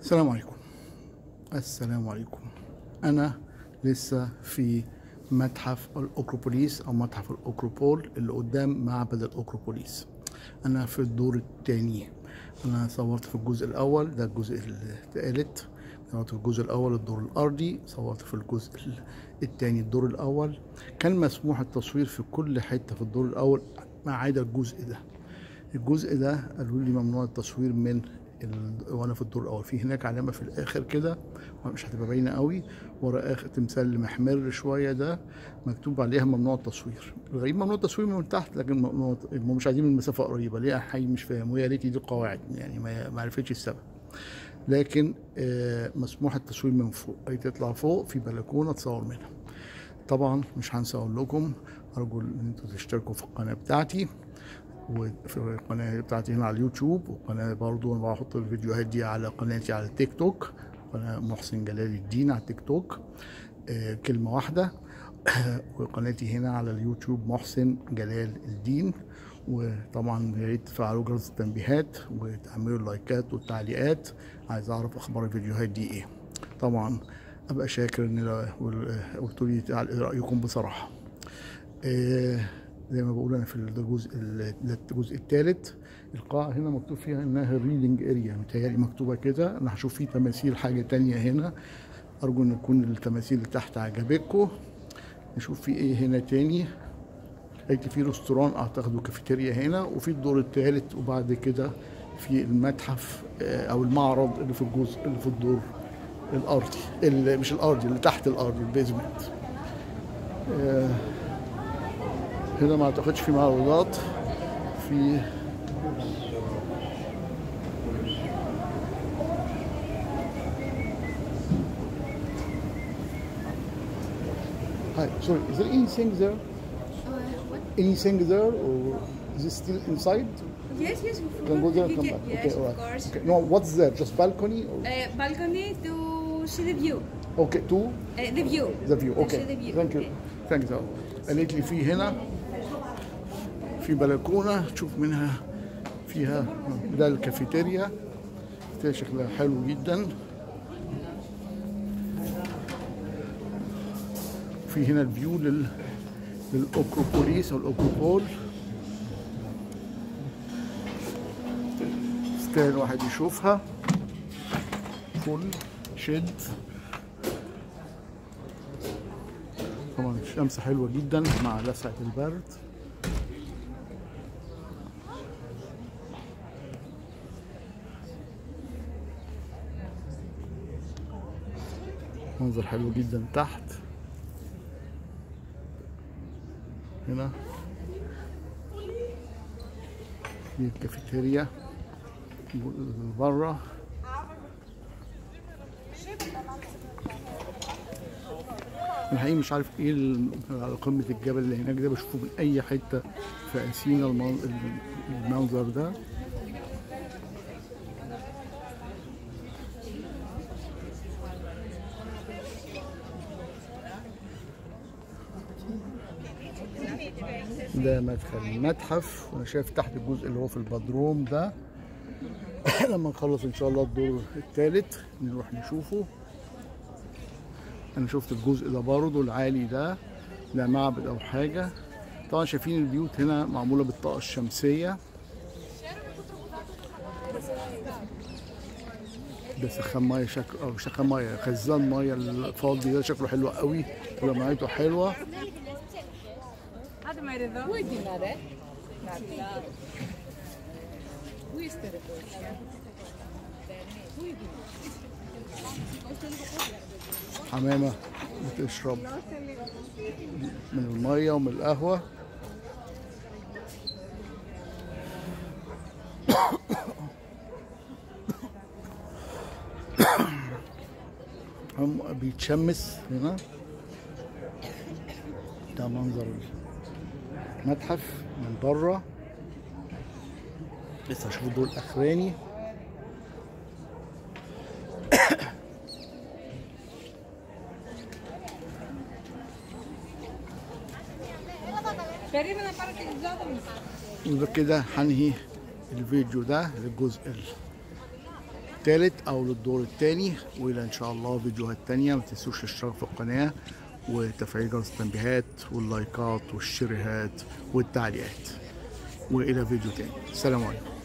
السلام عليكم. السلام عليكم. أنا لسه في متحف الأكروبوليس أو متحف الأكروبول اللي قدام معبد الأكروبوليس. أنا في الدور الثاني. أنا صورت في الجزء الأول، ده الجزء الثالث. صورت في الجزء الأول الدور الأرضي، صورت في الجزء الثاني الدور الأول. كان مسموح التصوير في كل حتة في الدور الأول ما عدا الجزء ده. الجزء ده قالوا لي ممنوع التصوير من وانا في الدور الاول. في هناك علامة في الاخر كده مش هتبقى باينة قوي، ورا اخر تمثال محمر شوية ده مكتوب عليها ممنوع التصوير. الغريب ممنوع التصوير من تحت، لكن ممنوع، مش عايزين من مسافة قريبه. ليه حي مش فاهم، ويا ريت دي القواعد يعني ما عرفتش السبب. لكن مسموح التصوير من فوق، اي تطلع فوق في بلكونة تصور منها. طبعا مش هنسى اقول لكم، ارجو ان انتوا تشتركوا في القناة بتاعتي، وفي القناة بتاعتي هنا على اليوتيوب، وقناة برضو انا بحط الفيديوهات دي على قناتي على التيك توك، قناة محسن جلال الدين على التيك توك، كلمة واحدة، وقناتي هنا على اليوتيوب محسن جلال الدين. وطبعا يا ريت تفعلوا جرس التنبيهات وتعملوا اللايكات والتعليقات، عايز اعرف اخبار الفيديوهات دي ايه. طبعا ابقى شاكر ان قلتوا لي رايكم بصراحة. زي ما بقول انا في الجزء الثالث. القاعة هنا مكتوب فيها انها reading area، متهيألي مكتوبة كده. انا هشوف فيه تماثيل حاجة تانية هنا، ارجو ان تكون التماثيل اللي تحت عجبتكم. نشوف في ايه هنا تاني. لقيت في restaurant اعتقد وكافيتيريا هنا، وفي الدور الثالث، وبعد كده في المتحف او المعرض اللي في الجزء اللي في الدور الارضي، اللي مش الارضي، اللي تحت الارضي، ال basement. هنا ما اعتقدش في معروضات. في Hi, sorry, is there anything there? What? Anything there, or is it still inside? Yes, yes. Can go there and come back. Yes, okay, all right. Of course. Okay. No, what's there? Just balcony? Or? Balcony to see the view. Okay, to? The view. The view. Okay. To see the view. Thank you. Okay. Thank you. قالت لي في هنا في بلكونة تشوف منها، فيها ده الكافيتيريا، شكلها حلو جدا. في هنا ال view للأكروبوليس أو الأكروبول، تستاهل الواحد يشوفها. فل شد. طبعا الشمس حلوة جدا مع لسعة البرد. منظر حلو جدا تحت. هنا دي الكافيتيريا بره. الحقيقة مش عارف ايه على قمة الجبل اللي هناك ده، بشوفه من اي حتة في اثينا المنظر ده. ده مدخل المتحف، وانا شايف تحت الجزء اللي هو في البدروم ده. لما نخلص ان شاء الله الدور الثالث نروح نشوفه. انا شفت الجزء ده برضه العالي ده، ده معبد او حاجة. طبعا شايفين البيوت هنا معمولة بالطاقة الشمسية. ده سخان مية شكله، او سخان مية، خزان مية الفاضي ده شكله حلو قوي ولمعته حلوة. حمامة بتشرب من المية ومن القهوة. هم بيتشمس هنا. ده منظر المتحف من بره. لسه هشوف الدور الأخراني. وبكده هنهي الفيديو ده للجزء الثالث او للدور الثاني. والى ان شاء الله فيديوهات تانية. ما تنسوش الاشتراك في القناة وتفعيل جرس التنبيهات واللايكات والشيرهات والتعليقات. والى فيديو تاني، السلام عليكم.